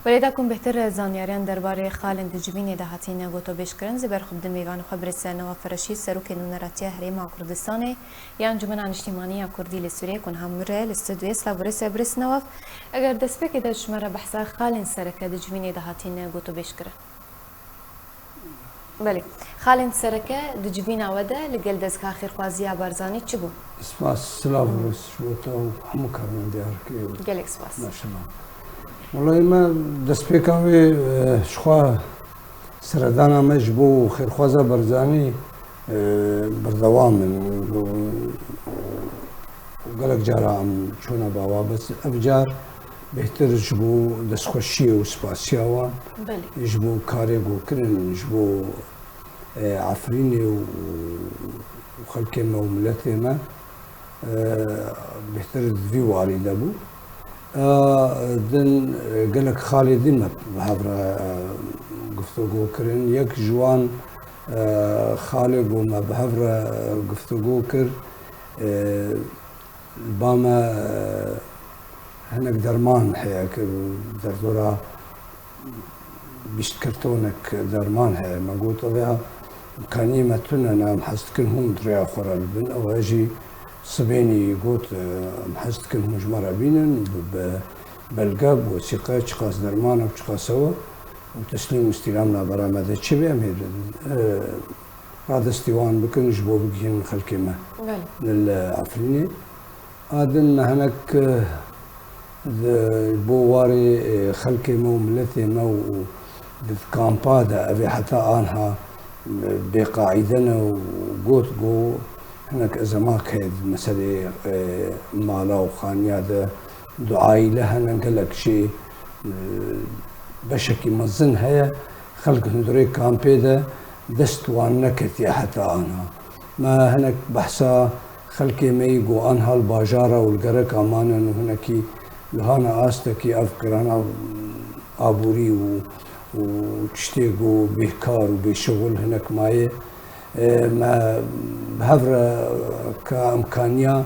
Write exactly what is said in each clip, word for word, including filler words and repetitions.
Belê, da ku em bêhtir zanyariyan derbarê xalên di civînê de hatine gotobêjkirin, zê berxwe bidin mêvanê xwe birêz Newaf Reşîd, Serokê Nûneratiya Herêma Kurdistanê ya Encûmena Niştîmanî ya Kurdî li Sûriyê, ku niha min re li stûdyoyê. Silav û rêz, birêz Newaf. Eger destpêkê de ji me re behsa xalên sereke di civînê de hatine gotobêjkirin. Belê. Xalên sereke di civîna we de li gel Dezgeha Xêrxwaziya Barzanî çi bû? Spas, silav û rêz ji bo te û hemû karmendiyarkê û Gelek spas. Maşallah. Wellahî me destpêka wê, e, ji xwe seredana me ji bo xêrxwaza Barzanî, e, berdewam in. Gelek cara em çûne bawa, bes ev car bêhtir ji bo destxweşiyê û spasiya wan, Belê. ji bo karê ku kirin, ji bo, e, Efrînê û, û xelkê me û miletê me, e, bêhtir di vî warî de bû. E, din, e, gelek xalê din me bi hev re, e, guftûgo kirin. Yek ji wan, e, xalê ku me bi hev re, e, guftûgo kir, e, Li ba me, e, hinek derman heye ku derdora bîst kartonek derman heye. Me got, ev ya imkaniyê me tune ne, em hez dikin hûn di rêya xwe re li bin. Ew e jî sibênî got, e, em hez dikin hûn ji me re bînin, bi, bi belge, bi wesîqe, çiqas derman e û çiqas ew e û teslîm û îstîlam navbera me de çi be, em hê, e, radestî wan bikin ji bo bigihînin xelkê me Belê. li, li Efrînê. A din me hinek, eh, di, bo warê, eh, xelkê me û miletê me û di kampa de, ev ê heta anha, eh, bêqaîde ne û got, got hinek ezemak heye di meselê, eh, mala û xaniya de, du aîle hene, gelek jê, eh, beşekî mezin heye, xelk hundirê kampê de dest wan neketiye heta anha. Me hinek behsa xelkê me yî ku anha li bajara û li gereka manin û hinekî li hana astekî ev qirana aborî û, û tiştê ku bêkar û bêşixul hinek maye. E, me bi hev re ka imkaniya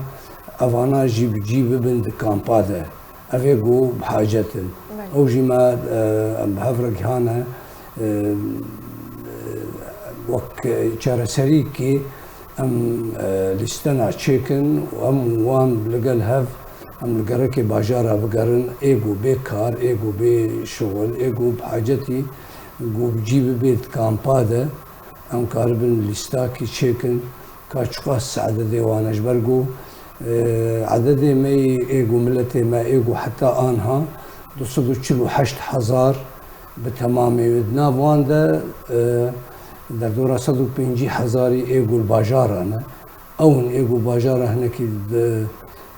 evana jî bi cî bibin di kampa de. Ev ê ku bi hacet in. Belê. Ew jî me, e, em bi hev re gihane, e, wek çareserîkê em, e, lîstena çêkin û em wan li gel hev, em li gerekê bajara bigerin, ê ku bê kar, ê ku bê şixul, ê ku bi hacetî ku bi cî bibê di kampa de, em karibin lîstakî çêkin ka çiqas ededê wan e, ji ber ku, e, ededê me yê ê ku miletê me ê ku heta anha du sed û çil û heşt hezar bi temamê wê. Di nav wan de, e, derdora sed û pêncî hezarî ê ku li bajara ne. Ew in ê ku bajara hinekî di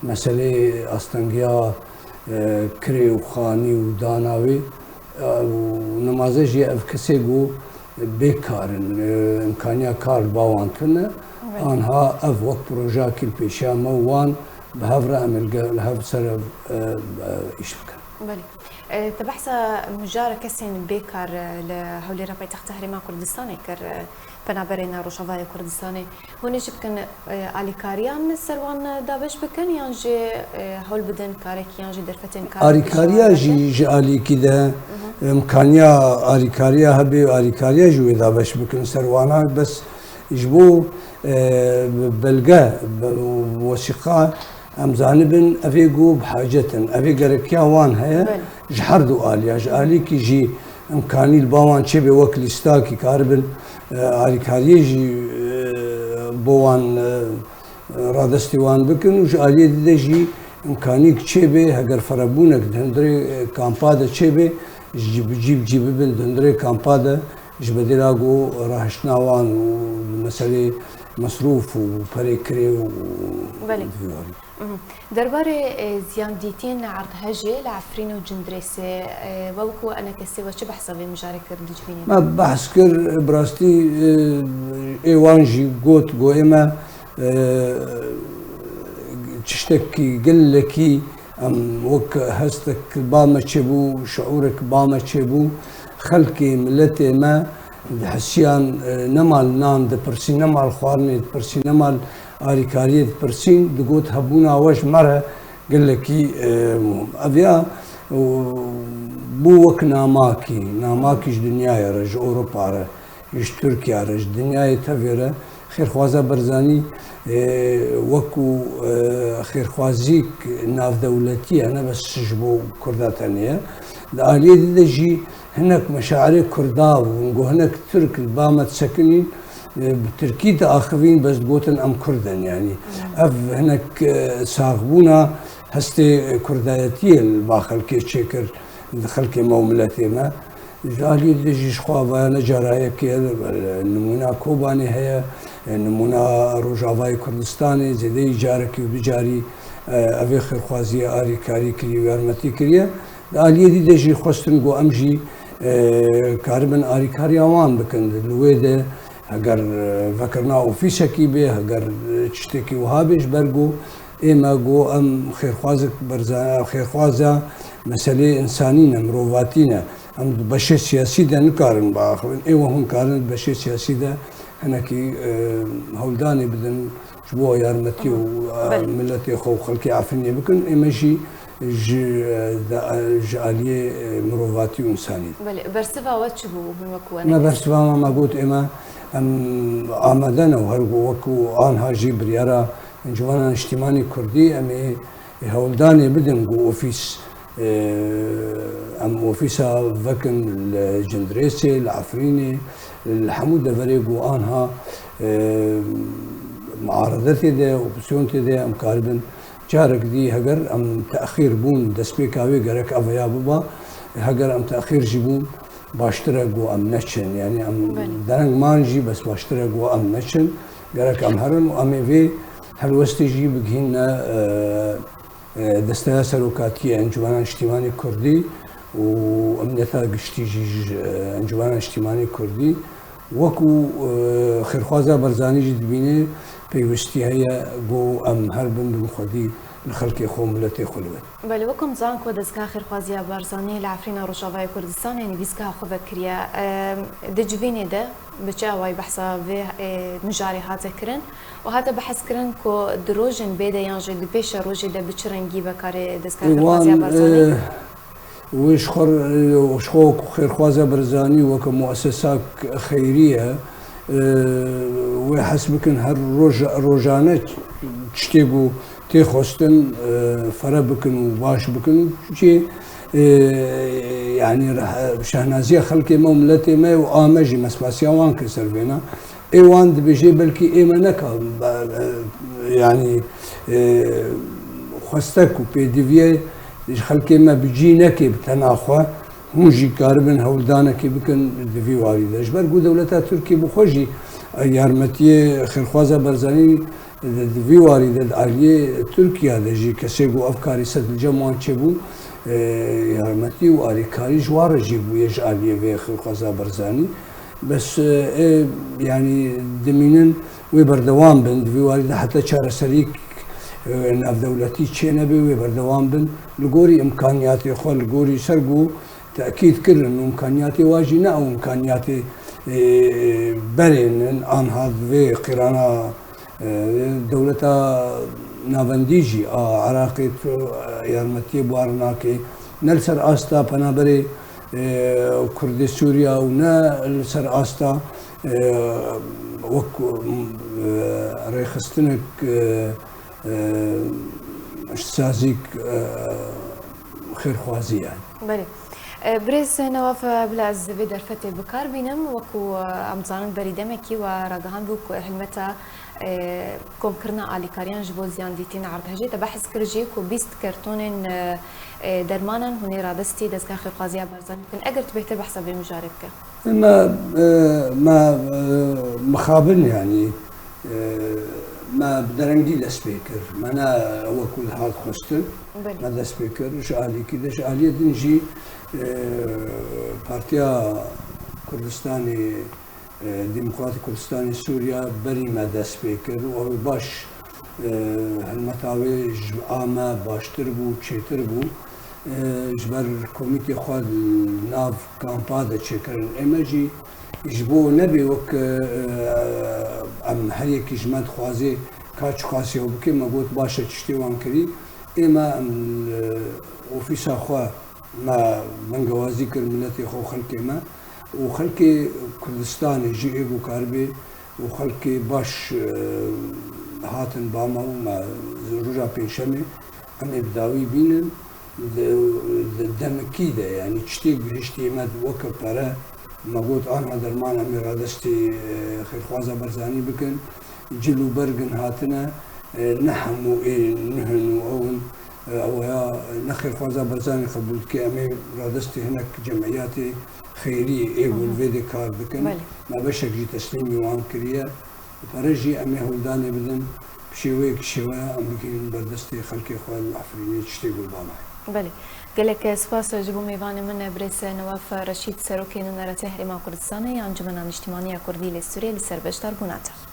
meseleyê astengiya, e, kirê û xanî û dana wê, e, û nemaze jî ev kesê ku bêkar in, e, imkaniya kar li ba wan tune. Evet. Anha ev wek projeyakî li pêşiya me û wan bi hev re em ê li ge-, li hev ser ev, e, e, îş bikin. Belê. E, te behsa mijara kesên bêkar, e, li Hewlêra paytexta Herêma Kurdistanê kir, e, penaberên Rojavayê Kurdistanê. Hûn ê çi bikin, e, alîkariyan ser wan dabeş bikin yan jî, e, hewl bidin karekî yan jî derfetên kar Alîkariya jî ji alîkî de Hı hı. imkaniya alîkariya hebe û alîkariya jî wê dabeş bikin ser wana. Bes ji bo, e, belge, be-, wesîqa em zanibin, ev ê ku bi hacet in, ev ê gerekiya wan heye Belê. ji her du aliya. Ji alîkî jî imkanî li ba wan çêbe wek lîstakî karibin, e, alîkariyê jî, e, bo wan, e, radestî wan bikin û ji aliyê dî de jî imkanîk çêbe, heger ferebûnek di hundirê, e, kampa de çêbe, ji bi cî bi cî bibin di hundirê kampa de, ji bedêla ku rahiştina wan û meselê mesrûf û perê kirê û Belê. di vî warî. Mhm. Derbarê, e, ziyandîtiyên erdhejê li Efrîn û Cindirêsê, e, we wekû enekesê we çi behsa vê mijarê kir di civînê de? Me behs kir, bi rastî, e, ê wan jî got, got ê me, e, tiştekî gelekî em wek hestek ba me çêbû, şiûrek ba me çêbû, xelkê miletê me dihisiyan, e, nema li nan dipirsîn, nema li xwarinê dipirsîn, nema li alîkariyê dipirsîn, digot hebûna we ji me re gelekî, e, muhim. Ev ya, û Bû wek namakî, namakî ji dinyayê re, ji Ewropa re, ji Tirkiye re, ji dinyayê tevê re xêrxwaza Barzanî, e, wekû, e, xêrxwazîk navdewletî ye, ne bes ji bo Kurda tenê ye. Di aliyê dî de jî hinek meşairê Kurda bûn, ku hinek Tirk li ba me disekinîn, e, bi Tirkî diaxivîn, bes digotin, "Em Kurd in." Yanî ev hinek, e, saxbûna hestê Kurdayetiyê li ba xelkê çêkir, di xelkê me û miletê me. Ji aliyê dî jî ji xwe avaya ne cara yekê ye, nimûna Kobanê heye, nimûna Rojavayê Kurdistanê, zêdeyî carekî û du carî, e, evê xêrxwaziyê alîkarî kiriye û yarmetî kiriye. Di aliyê dî de jî xwestin ku em jî, e, karibin alîkariya wan bikin. Li wê de heger, e, vekirina ofîsekî bê, heger, e, tiştekî wiha bê, ji ber ku ême ku em xêrxwazek berza-, xêrxwaza meseleyê însanî ne, mirovatî ne. Em di beşê siyasî de nikarin biaxivin. Ê we hûn karin di beşê siyasî de hinekî, e, hewldanê bidin ji bo yarmetî û, e, Belê. miletê xwe û xelkê Efrînê bikin. Ême jî ji, e, de, e, ji aliyê, e, mirovatî û însanî. Belê, bersiva we çi bû? Hûn wekî we Me nekin. bersiva me, me got ême em amade ne û her wekî anha jî biryara Encûmena Niştîmanî Kurdî em ê, ê hewldanê bidin ku ofîs, e, em ofîsa vekin li Cindirêsê, li Efrînê, li hemû deverê ku anha, e, muaredetê de, opozîsyonê de em karibin. Carek dî heger em texîr bûn, destpêka wê gerek eveya biba, heger em texîr jî bûn, baştir e ku em neçin. Yanî em Belê. derengman jî bes baştir e ku em neçin. Gerek em herin û em ê vê helwestê jî bigihînne, e, e, Desteya Serokatiyê Encûmena Niştîmanî Kurdî û Emniyeta Giştî jî ji, e, Encûmena Niştîmanî Kurdî. Wekû, e, xêrxwaza Barzanî jî dibîne pêwîstî heye ku em her bin bin xwedî li xelkê xwe û miletê xwe li wir. Belê, wek em zanin ku Dezgeha Xêrxwaziya Barzanî li Efrîna Rojavayê Kurdistanê nivîsgeha xwe vekiriye, e, di civînê de bi çi awayî behsa vê, e, mijarê hate kirin û hate behs kirin ku di rojên bê de yan jî di pêşerojê de bi çi rengî be karê Dezgeha Ê, Xêrxwaziya wan, Barzanî? e, Wê ji xwe, ji xwe wek xêrxwaza Barzanî, weke muessesak xeyrî ye, e, wê hes bikin her roj, rojane tiştê ku tê xwestin, e, fere bikin û baş bikin û cê, e, yanî reh-, şehnaziya xelkê me û miletê me û a me jî me spasiya wan kir ser vêna. Ê wan dibêje, belkî ê me neka, e, yanî, e, xwestek û pêdiviyê ji xelkê me bi cî neke bi tena xwe, hûn jî karibin hewldanekê bikin di vî warî de. Ji ber ku dewleta Tirkiyê bi xwe jî, e, yarmetiyê xêrxwaza Barzanî di, di vî warî de di aliyê Tirkiya de jî kesê ku ev karî ser dilcem wan çêbû, e, yarmetî û alîkarî ji wan re jî bûye ji aliyê vê xêrxwaza Barzanî. Bes, e, e, yanî dimînin wê berdewam bin, di vî warî de heta çareseriyek, e, navdewletî çênebe wê berdewam bin. Li gorî îmkaniyatê xwe, li gorî ser ku tekîd kirin, îmkaniyatê wa jî ne ew îmkaniyatê, e, berên in, anha di vê qîrana, e, dewleta navendî jî a Iraqê tu, e, yarmetiyê bi wan re nake. Ne li ser asta penaberê e, Kurdê Sûriya û ne li ser asta, e, wek, e, rêxistinek, e, e, sazîk, e, xêrxwazî ye. Belê. E, birêz Newaf, e, bila ez vê derfetê bi kar bînim, wekû, e, em dizanin berî demekî we ragihandibû ku hilmeta e, komkirina alîkariyan ji bo ziyandîtiyên erdhejê te behs kir jî ku bîst kertonên, e, e, dermanan hûn ê radestî Dezgeha Xêrxwaziya Barzanî bikin. Eger tu bêhtir behsa vê mijarê bike. Me, e, me, e, mixabin, yanî, e, me bi derengî dest pê kir. Me ne wekû dihat xwestin. Belê. Me dest pê kir ji alîkî de, ji aliyê din jî, e, Partiya Kurdistanê e, Demokratîk Kurdistanê Sûriya berî me dest pê kir û ew ê baş, e, hilmeta wê ji a me baştir bû, çêtir bû. E, ji ber komîtê xwe li nav kampa de çêkirin. Ê me jî ji bo nebê wek, e, em her yekî ji me dixwazê ka çiqas yew bike, me got, "Baş e, tiştê wan kirî." Ê me em li ofîsa xwe Me bengewazî kir miletê xwe û xelkê me û xelkê Kurdistanê jî êk û karibê û xelkê baş, e, hatin ba me û me roja pêncşemê em ê bi dawî bînin. Di, di demekî de, yanî çitêk gihiştî me weke pere, me got, anha derman em ê radestê, e, xêrxwaza Barzanî bikin. Cil û bergin hatine, e, ne hemû ê nuhin û ew in, e, ew ya ne xêrxwaza Barzanî qebûl dike, em ê radestê hinek cemiyatê xeyrî ê ku li vê dê kar dikin. Belê. Me beşek jî teslîmî wan kiriye. Pere jî em ê hewldanê bidin, bi şêweyek şêweya em bigihînin ber destê xelkê xwe li Efrînê, tiştê ku li ba me ye. Belê. Gelek spas ji bo mêvanê min, birêz Newaf Reşîd, Serokê Nûnereta Herêma Kurdistanê ya Encûmena Niştimanî ya Kurdî li Sûriyê, li ser beşdarbûna te.